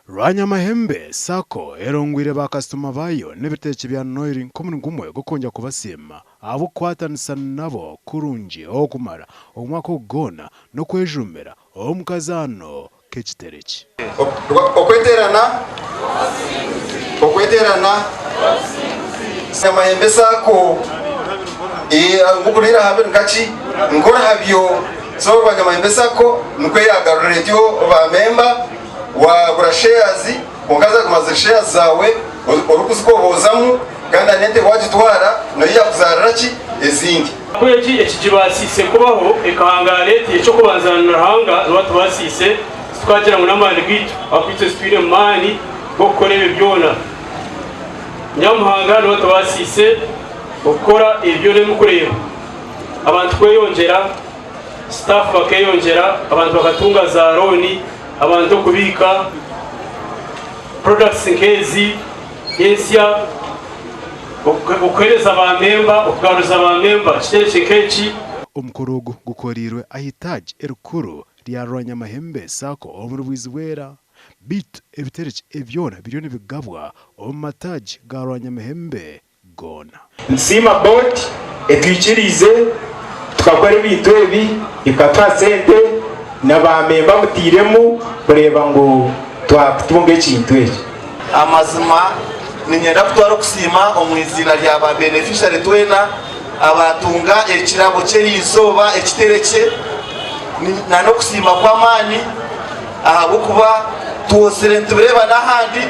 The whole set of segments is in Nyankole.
Rwanyamahembe Sacco erongwire ba kasitoma baayo n'ebiteekye bya Noiri nk'omurimo gumwe gw'okwongyera kubasiima ahabw'okukwatanisa nabo kurungi okumara omwaka ogu gwona n'okwejumbira omu kazaano k'ekitereki. Okweterana Okweterana Nyamahembe Sacco nkukurira aha nkaki nkorahabyo so Rwanyamahembe Sacco nikwo yagarura etyo ba member wagura shares kwonka zaguma ziri shares zawe orikuzikobozamu kandi nente wagitwara noyo yakuzarira ki ezindi. Ku egi ekigibaasiise kubaho ekahangaara eti, Eky'okubanza ni Ruhanga niwe atubaasiise, titukagira ngu n'amaani gaitu, ahabw'okuba itwe titwine maani g'okukora ebyo byona. Nyamuhanga niwe atubaasiise okukora ebi byona ebi murikureeba. Abantu kweyongyera, sitaafu bakeeyongyera, abantu bakatunga zaalooni, abantu okubiika products nk'ezi ensya. Okuheereza ba memba, okugaruza ba memba ekiterekye nk'eki. Omukoro ogu gukoreirwe aha itaagi erikuru rya Rwanyamahembe Sacco omuri Bwizibwera. Beitu ebiterekye ebi byona biriyo nibigabwa omu mataagi ga Rwanyamahembe goona. Nitusiima board etwikiriize tukakora ebintu ebi ekatuha sente na ba memba mutairemu kureeba ngu twakutunga ekintu eki. Amazima niinyenda kutwara okusiima omu iziina rya ba beneficiary twena abaatunga ekirabo ky'eriizooba ekiterekye na n'okusiima kw'amaani ahabw'okuba twozire nitubireeba n'ahandi.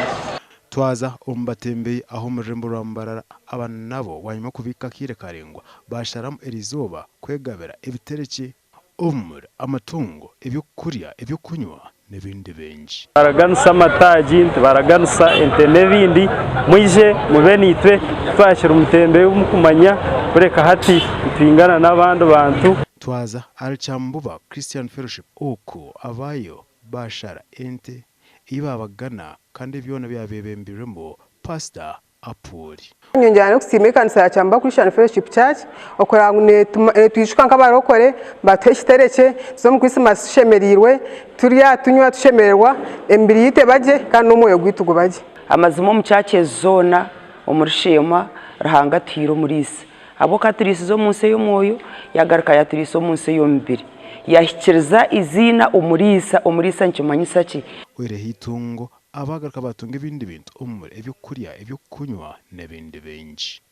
Twaza omu batembeyi aho omu rurembo rwa Mbarara aba nabo bwanyima y'okubiika akaire karaingwa baasharamu eriizooba kwegabira ebiterekye Omuri amatungo, eby'okurya, eby'okunywa n'ebindi bingi. Nibaraganisa amataagi, nibaraganisa ente n'ebindi. Mwije mube naitwe titwakiri mutembeyi ou murikumanya kureka hati nitwingana n'abandi bantu. Twaza ahari Kyambuba Christian Fellowship oku abaayo baashara ente ei baabagana kandi byona byabeebembirwemu Pasita Apuuli. Nyongyera n'okusiima ekanisa ya Kyambogo Christian Fellowship Church okureba ngu netwijuka nk'abarokore batuha ekiterekye tuze omu Christmas tushemereirwe, turya tunywa tushemererwa, emibiri yaitu eba gye kandi n'omwoyo gwaitu guba gye. Amazima omu churches zoona omuri Sheema Ruhanga atuhaire omuriisa ahabw'okuba aturiisize omu nsi ey'omwoyo yagaruka yaturiisa omu nsi ey'omubiri yahikiriza eiziina omuriisa, omuriisa nikimanyisa ki? Oihireho eitungo, Abagaruka baatunga ebindi bintu omuri eby'okurya, eby'okunywa n'ebindi bingi.